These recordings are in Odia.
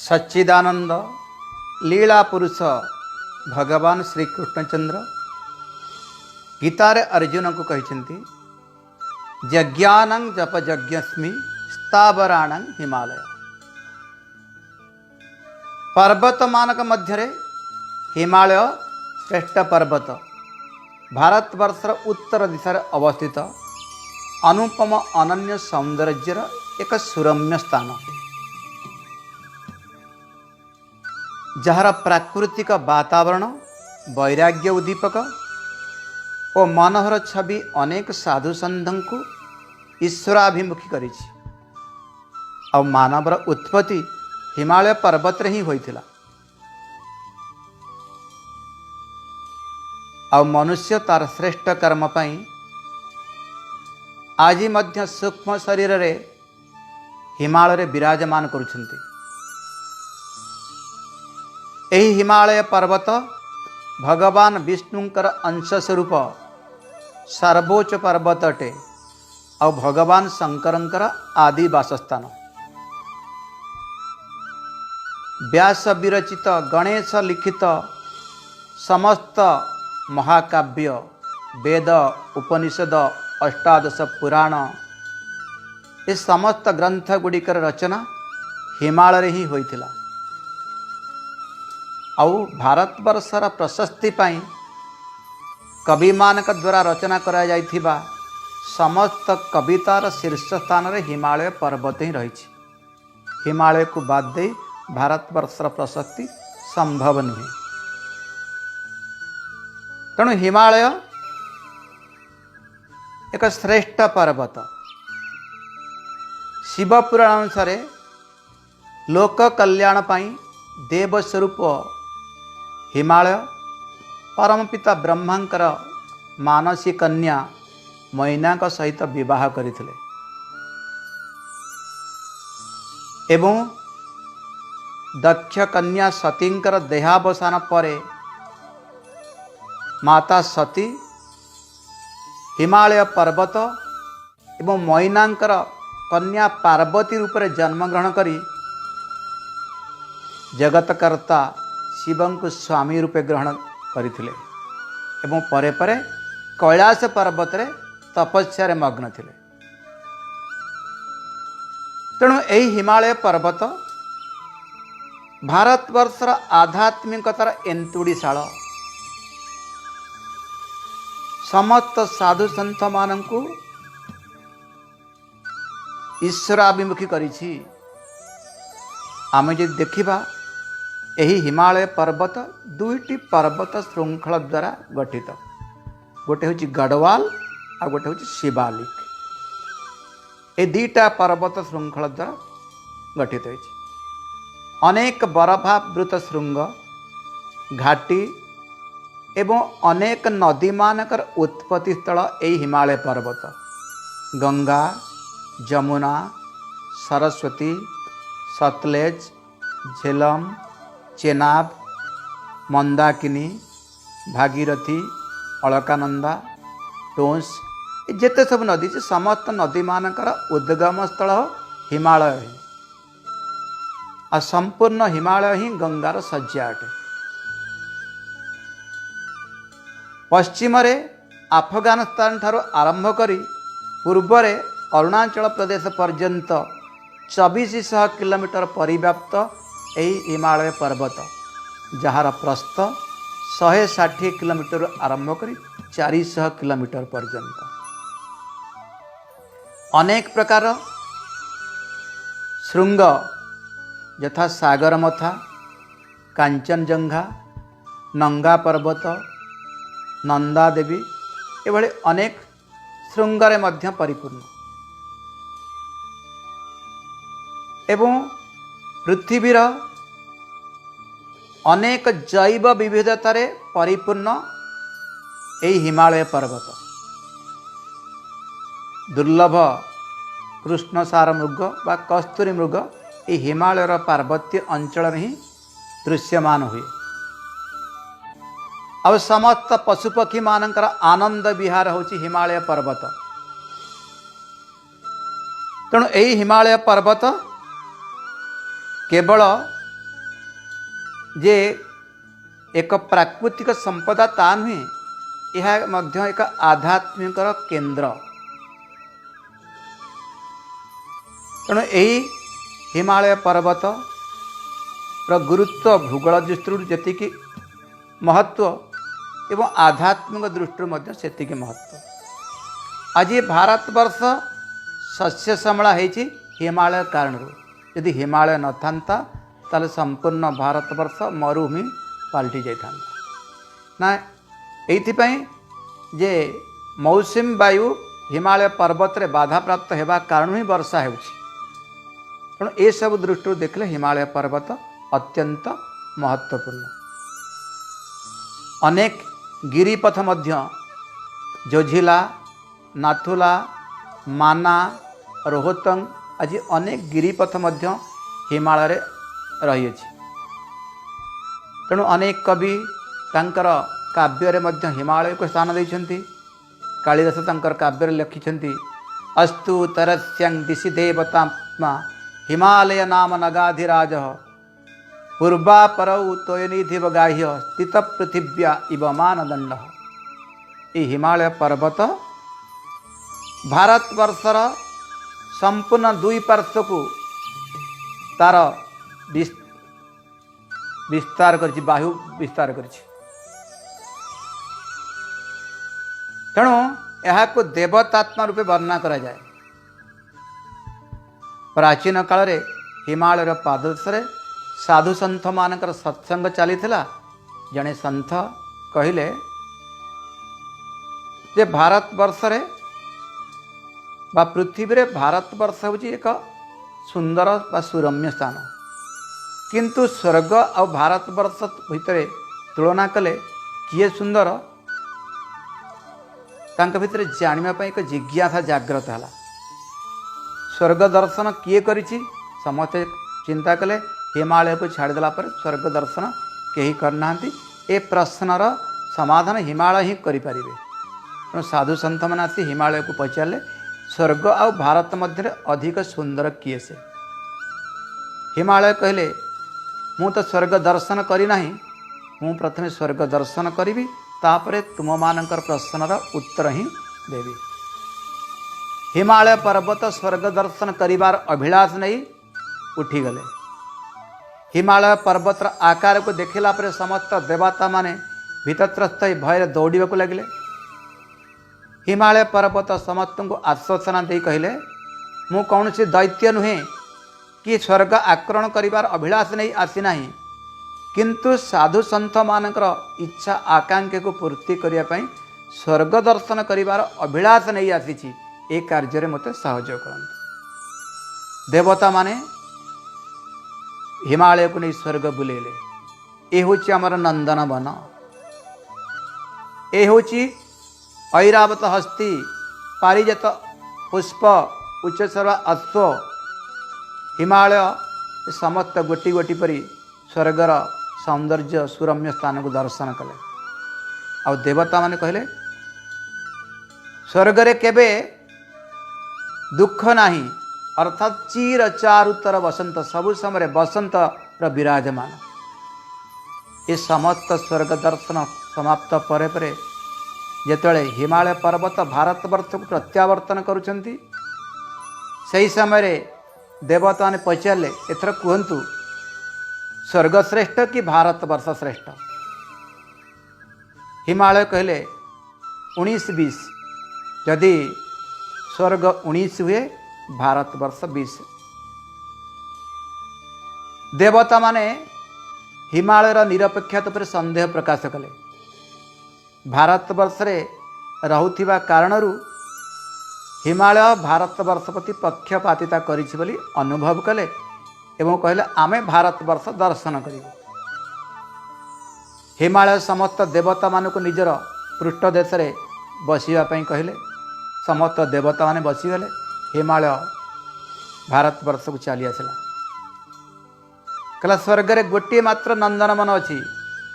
ସଚ୍ଚିଦାନନ୍ଦ ଲୀଳା ପୁରୁଷ ଭଗବାନ ଶ୍ରୀକୃଷ୍ଣଚନ୍ଦ୍ର ଗୀତାରେ ଅର୍ଜୁନଙ୍କୁ କହିଛନ୍ତି, ଯଜ୍ଞାନାଂ ଜପ ଯଜ୍ଞସ୍ମି ସ୍ଥାବରାଣାଂ ହିମାଳୟ। ପର୍ବତମାନଙ୍କ ମଧ୍ୟରେ ହିମାଳୟ ଶ୍ରେଷ୍ଠ ପର୍ବତ। ଭାରତବର୍ଷର ଉତ୍ତର ଦିଶାରେ ଅବସ୍ଥିତ ଅନୁପମ ଅନନ୍ୟ ସୌନ୍ଦର୍ଯ୍ୟର ଏକ ସୁରମ୍ୟ ସ୍ଥାନ, ଯାହାର ପ୍ରାକୃତିକ ବାତାବରଣ ବୈରାଗ୍ୟ ଉଦ୍ଦୀପକ ଓ ମନୋହର ଛବି ଅନେକ ସାଧୁସନ୍ଥଙ୍କୁ ଈଶ୍ୱରାଭିମୁଖୀ କରିଛି। ଆଉ ମାନବର ଉତ୍ପତ୍ତି ହିମାଳୟ ପର୍ବତରେ ହିଁ ହୋଇଥିଲା। ଆଉ ମନୁଷ୍ୟ ତାର ଶ୍ରେଷ୍ଠ କର୍ମ ପାଇଁ ଆଜି ମଧ୍ୟ ସୂକ୍ଷ୍ମ ଶରୀରରେ ହିମାଳୟରେ ବିରାଜମାନ କରୁଛନ୍ତି। ଏହି ହିମାଳୟ ପର୍ବତ ଭଗବାନ ବିଷ୍ଣୁଙ୍କର ଅଂଶ ସ୍ୱରୂପ ସର୍ବୋଚ୍ଚ ପର୍ବତ ଅଟେ ଆଉ ଭଗବାନ ଶଙ୍କରଙ୍କର ଆଦି ବାସସ୍ଥାନ। ବ୍ୟାସ ବିରଚିତ ଗଣେଶ ଲିଖିତ ସମସ୍ତ ମହାକାବ୍ୟ, ବେଦ, ଉପନିଷଦ, ଅଷ୍ଟାଦଶ ପୁରାଣ, ଏ ସମସ୍ତ ଗ୍ରନ୍ଥ ଗୁଡ଼ିକର ରଚନା ହିମାଳୟରେ ହିଁ ହୋଇଥିଲା। ଆଉ ଭାରତବର୍ଷର ପ୍ରଶସ୍ତି ପାଇଁ କବିମାନଙ୍କ ଦ୍ୱାରା ରଚନା କରାଯାଇଥିବା ସମସ୍ତ କବିତାର ଶୀର୍ଷ ସ୍ଥାନରେ ହିମାଳୟ ପର୍ବତ ହିଁ ରହିଛି। ହିମାଳୟକୁ ବାଦ ଦେଇ ଭାରତବର୍ଷର ପ୍ରଶସ୍ତି ସମ୍ଭବ ନୁହେଁ। ତେଣୁ ହିମାଳୟ ଏକ ଶ୍ରେଷ୍ଠ ପର୍ବତ। ଶିବ ପୁରାଣ ଅନୁସାରେ ଲୋକ କଲ୍ୟାଣ ପାଇଁ ଦେବସ୍ୱରୂପ ହିମାଳୟ ପରମପିତା ବ୍ରହ୍ମାଙ୍କର ମାନସୀ କନ୍ୟା ମୈନାଙ୍କ ସହିତ ବିବାହ କରିଥିଲେ ଏବଂ ଦକ୍ଷ କନ୍ୟା ସତୀଙ୍କର ଦେହାବସାନ ପରେ ମାତା ସତୀ ହିମାଳୟ ପର୍ବତ ଏବଂ ମୈନାଙ୍କର କନ୍ୟା ପାର୍ବତୀ ରୂପରେ ଜନ୍ମଗ୍ରହଣ କରି ଜଗତକର୍ତ୍ତା ଶିବଙ୍କୁ ସ୍ୱାମୀ ରୂପେ ଗ୍ରହଣ କରିଥିଲେ ଏବଂ ପରେ ପରେ କୈଳାସ ପର୍ବତରେ ତପସ୍ୟାରେ ମଗ୍ନ ଥିଲେ। ତେଣୁ ଏହି ହିମାଳୟ ପର୍ବତ ଭାରତବର୍ଷର ଆଧ୍ୟାତ୍ମିକତାର ଏନ୍ତୁଡ଼ିଶାଳ। ସମସ୍ତ ସାଧୁ ସନ୍ଥମାନଙ୍କୁ ଈଶ୍ୱରାଭିମୁଖୀ କରିଛି। ଆମେ ଯଦି ଦେଖିବା, ଏହି ହିମାଳୟ ପର୍ବତ ଦୁଇଟି ପର୍ବତ ଶୃଙ୍ଖଳ ଦ୍ୱାରା ଗଠିତ। ଗୋଟେ ହେଉଛି ଗଡ଼ୱାଲ ଆଉ ଗୋଟେ ହେଉଛି ଶିବାଲିକ। ଏ ଦୁଇଟା ପର୍ବତ ଶୃଙ୍ଖଳ ଦ୍ୱାରା ଗଠିତ ହୋଇଛି। ଅନେକ ବରଫାବୃତ ଶୃଙ୍ଗ, ଘାଟି ଏବଂ ଅନେକ ନଦୀମାନଙ୍କର ଉତ୍ପତ୍ତି ସ୍ଥଳ ଏହି ହିମାଳୟ ପର୍ବତ। ଗଙ୍ଗା, ଯମୁନା, ସରସ୍ୱତୀ, ସତଲେଜ, ଝେଲମ, ଚେନାବ, ମନ୍ଦାକିନୀ, ଭାଗୀରଥୀ, ଅଳକାନନ୍ଦା, ଟୋନ୍ସ, ଏ ଯେତେ ସବୁ ନଦୀ ଅଛି, ସମସ୍ତ ନଦୀମାନଙ୍କର ଉଦ୍ଗମ ସ୍ଥଳ ହିମାଳୟ ହିଁ। ଆଉ ସମ୍ପୂର୍ଣ୍ଣ ହିମାଳୟ ହିଁ ଗଙ୍ଗାର ଶଯ୍ୟା ଅଟେ। ପଶ୍ଚିମରେ ଆଫଗାନିସ୍ତାନ ଠାରୁ ଆରମ୍ଭ କରି ପୂର୍ବରେ ଅରୁଣାଚଳ ପ୍ରଦେଶ ପର୍ଯ୍ୟନ୍ତ 2400 କିଲୋମିଟର ପରିବ୍ୟାପ୍ତ ଏହି ହିମାଳୟ ପର୍ବତ, ଯାହାର ପ୍ରସ୍ଥ 160 କିଲୋମିଟରରୁ ଆରମ୍ଭ କରି 400 କିଲୋମିଟର ପର୍ଯ୍ୟନ୍ତ। ଅନେକ ପ୍ରକାର ଶୃଙ୍ଗ ଯଥା ସାଗରମଥା, କାଞ୍ଚନଜଙ୍ଘା, ନଙ୍ଗା ପର୍ବତ, ନନ୍ଦାଦେବୀ, ଏଭଳି ଅନେକ ଶୃଙ୍ଗରେ ମଧ୍ୟ ପରିପୂର୍ଣ୍ଣ ଏବଂ ପୃଥିବୀର ଅନେକ ଜୈବ ବିବିଧତାରେ ପରିପୂର୍ଣ୍ଣ ଏହି ହିମାଳୟ ପର୍ବତ। ଦୁର୍ଲଭ କୃଷ୍ଣସାର ମୃଗ ବା କସ୍ତୁରୀ ମୃଗ ଏହି ହିମାଳୟର ପାର୍ବତ୍ୟ ଅଞ୍ଚଳରେ ହିଁ ଦୃଶ୍ୟମାନ ହୁଏ। ଆଉ ସମସ୍ତ ପଶୁପକ୍ଷୀମାନଙ୍କର ଆନନ୍ଦ ବିହାର ହେଉଛି ହିମାଳୟ ପର୍ବତ। ତେଣୁ ଏହି ହିମାଳୟ ପର୍ବତ କେବଳ ଯେ ଏକ ପ୍ରାକୃତିକ ସମ୍ପଦା ତା ନୁହେଁ, ଏହା ମଧ୍ୟ ଏକ ଆଧ୍ୟାତ୍ମିକର କେନ୍ଦ୍ର। ତେଣୁ ଏହି ହିମାଳୟ ପର୍ବତର ଗୁରୁତ୍ୱ ଭୂଗୋଳ ଦୃଷ୍ଟିରୁ ଯେତିକି ମହତ୍ତ୍ୱ ଏବଂ ଆଧ୍ୟାତ୍ମିକ ଦୃଷ୍ଟିରୁ ମଧ୍ୟ ସେତିକି ମହତ୍ତ୍ୱ। ଆଜି ଭାରତବର୍ଷ ଶସ୍ୟ ଶ୍ୟାମଳା ହେଇଛି ହିମାଳୟ କାରଣରୁ। ଯଦି ହିମାଳୟ ନଥାନ୍ତା, ତାହେଲେ ସମ୍ପୂର୍ଣ୍ଣ ଭାରତବର୍ଷ ମରୁଭୂମି ପାଲଟି ଯାଇଥାନ୍ତା ନା। ଏଇଥିପାଇଁ ଯେ ମୌସୁମୀ ବାୟୁ ହିମାଳୟ ପର୍ବତରେ ବାଧାପ୍ରାପ୍ତ ହେବା କାରଣରୁ ହିଁ ବର୍ଷା ହେଉଛି। ତେଣୁ ଏସବୁ ଦୃଷ୍ଟିରୁ ଦେଖିଲେ ହିମାଳୟ ପର୍ବତ ଅତ୍ୟନ୍ତ ମହତ୍ତ୍ୱପୂର୍ଣ୍ଣ। ଅନେକ ଗିରିପଥ ମଧ୍ୟ ଜୋଝିଲା, ନାଥୁଲା, ମାନା, ରୋହତଙ୍ଗ ଆଜି ଅନେକ ଗିରିପଥ ମଧ୍ୟ ହିମାଳୟରେ ରହିଅଛି। ତେଣୁ ଅନେକ କବି ତାଙ୍କର କାବ୍ୟରେ ମଧ୍ୟ ହିମାଳୟକୁ ସ୍ଥାନ ଦେଇଛନ୍ତି। କାଳିଦାସ ତାଙ୍କର କାବ୍ୟରେ ଲେଖିଛନ୍ତି, ଅସ୍ତୁ ତରସ୍ୟଂ ଦିଶି ଦେବତାତ୍ମା ହିମାଲୟ ନାମ ନଗାଧିରାଜ ପୂର୍ବାପରೌ ତୋୟନିଧିବ ଗାହ୍ୟ ସ୍ଥିତ ପୃଥିବ୍ୟା ଇବ ମାନଦଣ୍ଡ। ଏହି ହିମାଳୟ ପର୍ବତ ଭାରତବର୍ଷର ସମ୍ପୂର୍ଣ୍ଣ ଦୁଇ ପାର୍ଶ୍ୱକୁ ତାର ବିସ୍ତାର କରିଛି, ବାହୁ ବିସ୍ତାର କରିଛି। ତେଣୁ ଏହାକୁ ଦେବତାତ୍ମା ରୂପେ ବର୍ଣ୍ଣନା କରାଯାଏ। ପ୍ରାଚୀନ କାଳରେ ହିମାଳୟର ପାଦଦେଶରେ ସାଧୁ ସନ୍ଥମାନଙ୍କର ସତ୍ସଙ୍ଗ ଚାଲିଥିଲା। ଜଣେ ସନ୍ଥ କହିଲେ ଯେ ଭାରତବର୍ଷରେ ବା ପୃଥିବୀରେ ଭାରତବର୍ଷ ହେଉଛି ଏକ ସୁନ୍ଦର ବା ସୁରମ୍ୟ ସ୍ଥାନ, କିନ୍ତୁ ସ୍ୱର୍ଗ ଆଉ ଭାରତବର୍ଷ ଭିତରେ ତୁଳନା କଲେ କିଏ ସୁନ୍ଦର, ତାଙ୍କ ଭିତରେ ଜାଣିବା ପାଇଁ ଏକ ଜିଜ୍ଞାସା ଜାଗ୍ରତ ହେଲା। ସ୍ୱର୍ଗ ଦର୍ଶନ କିଏ କରିଛି? ସମସ୍ତେ ଚିନ୍ତା କଲେ, ହିମାଳୟକୁ ଛାଡ଼ିଦେଲା ପରେ ସ୍ୱର୍ଗ ଦର୍ଶନ କେହି କରିନାହାନ୍ତି। ଏ ପ୍ରଶ୍ନର ସମାଧାନ ହିମାଳୟ ହିଁ କରିପାରିବେ। ତେଣୁ ସାଧୁ ସନ୍ଥମାନେ ଆସି ହିମାଳୟକୁ ପଚାରିଲେ, ସ୍ୱର୍ଗ ଆଉ ଭାରତ ମଧ୍ୟରେ ଅଧିକ ସୁନ୍ଦର କିଏ ସେ? ହିମାଳୟ କହିଲେ, ମୁଁ ତ ସ୍ୱର୍ଗ ଦର୍ଶନ କରିନାହିଁ, ମୁଁ ପ୍ରଥମେ ସ୍ୱର୍ଗ ଦର୍ଶନ କରିବି, ତାପରେ ତୁମମାନଙ୍କର ପ୍ରଶ୍ନର ଉତ୍ତର ହିଁ ଦେବି। ହିମାଳୟ ପର୍ବତ ସ୍ୱର୍ଗ ଦର୍ଶନ କରିବାର ଅଭିଳାଷ ନେଇ ଉଠିଗଲେ। ହିମାଳୟ ପର୍ବତର ଆକାରକୁ ଦେଖିଲା ପରେ ସମସ୍ତ ଦେବତାମାନେ ଭୀତତ୍ରସ୍ତ ହୋଇ ଭୟରେ ଦୌଡ଼ିବାକୁ ଲାଗିଲେ। ହିମାଳୟ ପର୍ବତ ସମସ୍ତଙ୍କୁ ଆଶ୍ୱାସନା ଦେଇ କହିଲେ, ମୁଁ କୌଣସି ଦୈତ୍ୟ ନୁହେଁ କି ସ୍ୱର୍ଗ ଆକ୍ରମଣ କରିବାର ଅଭିଳାଷ ନେଇ ଆସିନାହିଁ, କିନ୍ତୁ ସାଧୁ ସନ୍ଥମାନଙ୍କର ଇଚ୍ଛା ଆକାଂକ୍ଷାକୁ ପୂର୍ତ୍ତି କରିବା ପାଇଁ ସ୍ୱର୍ଗ ଦର୍ଶନ କରିବାର ଅଭିଳାଷ ନେଇ ଆସିଛି। ଏ କାର୍ଯ୍ୟରେ ମୋତେ ସହଯୋଗ କରନ୍ତୁ। ଦେବତାମାନେ ହିମାଳୟକୁ ନେଇ ସ୍ୱର୍ଗ ବୁଲେଇଲେ। ଏ ହେଉଛି ଆମର ନନ୍ଦନବନ, ଏ ହେଉଛି ଐରାବତ ହସ୍ତି, ପାରିଜାତ ପୁଷ୍ପ, ଉଚ୍ଚଶ୍ରବା ଅଶ୍ୱ। ହିମାଳୟ ସମସ୍ତ ଗୋଟି ଗୋଟି ପରି ସ୍ୱର୍ଗର ସୌନ୍ଦର୍ଯ୍ୟ ସୁରମ୍ୟ ସ୍ଥାନକୁ ଦର୍ଶନ କଲେ। ଆଉ ଦେବତାମାନେ କହିଲେ, ସ୍ୱର୍ଗରେ କେବେ ଦୁଃଖ ନାହିଁ, ଅର୍ଥାତ୍ ଚିର ଚାରୁତର ବସନ୍ତ, ସବୁ ସମୟରେ ବସନ୍ତର ବିରାଜମାନ। ଏ ସମସ୍ତ ସ୍ୱର୍ଗ ଦର୍ଶନ ସମାପ୍ତ ପରେ ପରେ ଯେତେବେଳେ ହିମାଳୟ ପର୍ବତ ଭାରତବର୍ଷକୁ ପ୍ରତ୍ୟାବର୍ତ୍ତନ କରୁଛନ୍ତି, ସେହି ସମୟରେ ଦେବତାମାନେ ପଚାରିଲେ, ଏଥର କୁହନ୍ତୁ ସ୍ୱର୍ଗ ଶ୍ରେଷ୍ଠ କି ଭାରତବର୍ଷ ଶ୍ରେଷ୍ଠ? ହିମାଳୟ କହିଲେ, 19-20। ଯଦି ସ୍ୱର୍ଗ 19 ହୁଏ, ଭାରତବର୍ଷ 20। ଦେବତାମାନେ ହିମାଳୟର ନିରପେକ୍ଷତା ଉପରେ ସନ୍ଦେହ ପ୍ରକାଶ କଲେ। ଭାରତବର୍ଷରେ ରହୁଥିବା କାରଣରୁ ହିମାଳୟ ଭାରତବର୍ଷ ପ୍ରତି ପକ୍ଷପାତିତା କରିଛି ବୋଲି ଅନୁଭବ କଲେ ଏବଂ କହିଲେ, ଆମେ ଭାରତବର୍ଷ ଦର୍ଶନ କରିବୁ। ହିମାଳୟ ସମସ୍ତ ଦେବତାମାନଙ୍କୁ ନିଜର ପୃଷ୍ଠ ଦେଶରେ ବସିବା ପାଇଁ କହିଲେ। ସମସ୍ତ ଦେବତାମାନେ ବସିଗଲେ। ହିମାଳୟ ଭାରତବର୍ଷକୁ ଚାଲି ଆସିଲା। କହିଲା, ସ୍ୱର୍ଗରେ ଗୋଟିଏ ମାତ୍ର ନନ୍ଦନବନ ଅଛି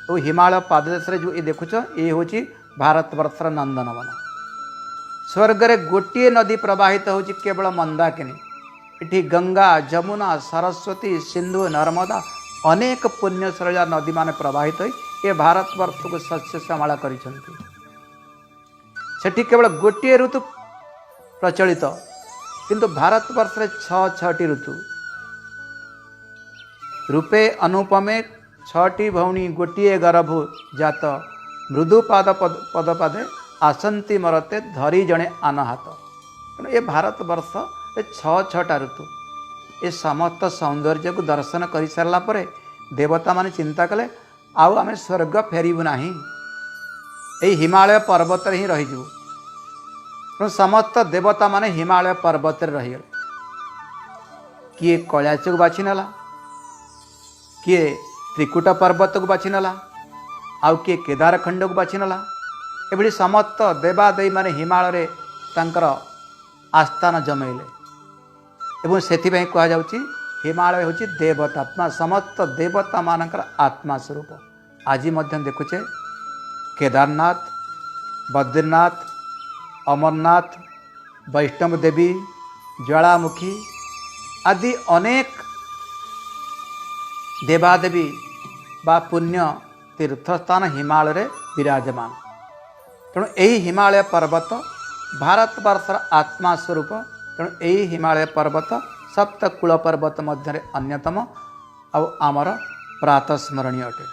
ଓ ହିମାଳୟ ପାଦଦେଶରେ ଯେଉଁ ଏ ଦେଖୁଛ, ଏ ହେଉଛି ଭାରତବର୍ଷର ନନ୍ଦନବନ। ସ୍ୱର୍ଗରେ ଗୋଟିଏ ନଦୀ ପ୍ରବାହିତ ହେଉଛି, କେବଳ ମନ୍ଦାକିନୀ। ଏଠି ଗଙ୍ଗା, ଯମୁନା, ସରସ୍ୱତୀ, ସିନ୍ଧୁ, ନର୍ମଦା ଅନେକ ପୁଣ୍ୟ ସଲିଳା ନଦୀମାନେ ପ୍ରବାହିତ ହୋଇ ଏ ଭାରତବର୍ଷକୁ ଶସ୍ୟ ଶ୍ୟାମଳା କରିଛନ୍ତି। ସେଠି କେବଳ ଗୋଟିଏ ଋତୁ ପ୍ରଚଳିତ, କିନ୍ତୁ ଭାରତବର୍ଷରେ ଛଅ ଛଅଟି ଋତୁ। ରୂପେ ଅନୁପମେ ଛଅଟି ଭଉଣୀ ଗୋଟିଏ ଗରଭୁ ଜାତ, ମୃଦୁ ପାଦ ପଦପାଦେ ଆସନ୍ତି ମରତେ ଧରି ଜଣେ ଆନ ହାତ। ତେଣୁ ଏ ଭାରତବର୍ଷ ଏ ଛଅ ଛଅଟା ଋତୁ। ଏ ସମସ୍ତ ସୌନ୍ଦର୍ଯ୍ୟକୁ ଦର୍ଶନ କରିସାରିଲା ପରେ ଦେବତାମାନେ ଚିନ୍ତା କଲେ, ଆଉ ଆମେ ସ୍ୱର୍ଗ ଫେରିବୁ ନାହିଁ, ଏଇ ହିମାଳୟ ପର୍ବତରେ ହିଁ ରହିଯିବୁ। ତେଣୁ ସମସ୍ତ ଦେବତାମାନେ ହିମାଳୟ ପର୍ବତରେ ରହିଗଲେ। କିଏ କୈଳାସକୁ ବାଛି ନେଲା, କିଏ ତ୍ରିକୁଟ ପର୍ବତକୁ ବାଛି ନେଲା, ଆଉ କିଏ କେଦାରଖଣ୍ଡକୁ ବାଛି ନେଲା। ଏଭଳି ସମସ୍ତ ଦେବାଦେବୀମାନେ ହିମାଳୟରେ ତାଙ୍କର ଆସ୍ଥାନ ଜମେଇଲେ ଏବଂ ସେଥିପାଇଁ କୁହାଯାଉଛି, ହିମାଳୟ ହେଉଛି ଦେବତାତ୍ମା, ସମସ୍ତ ଦେବତାମାନଙ୍କର ଆତ୍ମା ସ୍ୱରୂପ। ଆଜି ମଧ୍ୟ ଦେଖୁଛେ, କେଦାରନାଥ, ବଦ୍ରିନାଥ, ଅମରନାଥ, ବୈଷ୍ଣବ ଦେବୀ, ଜ୍ୱାଳାମୁଖୀ ଆଦି ଅନେକ ଦେବାଦେବୀ ବା ପୁଣ୍ୟ ତୀର୍ଥସ୍ଥାନ ହିମାଳୟରେ ବିରାଜମାନ। ତେଣୁ ଏହି ହିମାଳୟ ପର୍ବତ ଭାରତବର୍ଷର ଆତ୍ମା ସ୍ୱରୂପ। ତେଣୁ ଏହି ହିମାଳୟ ପର୍ବତ ସପ୍ତ କୂଳ ପର୍ବତ ମଧ୍ୟରେ ଅନ୍ୟତମ ଆଉ ଆମର ପ୍ରାତଃସ୍ମରଣୀୟ ଅଟେ।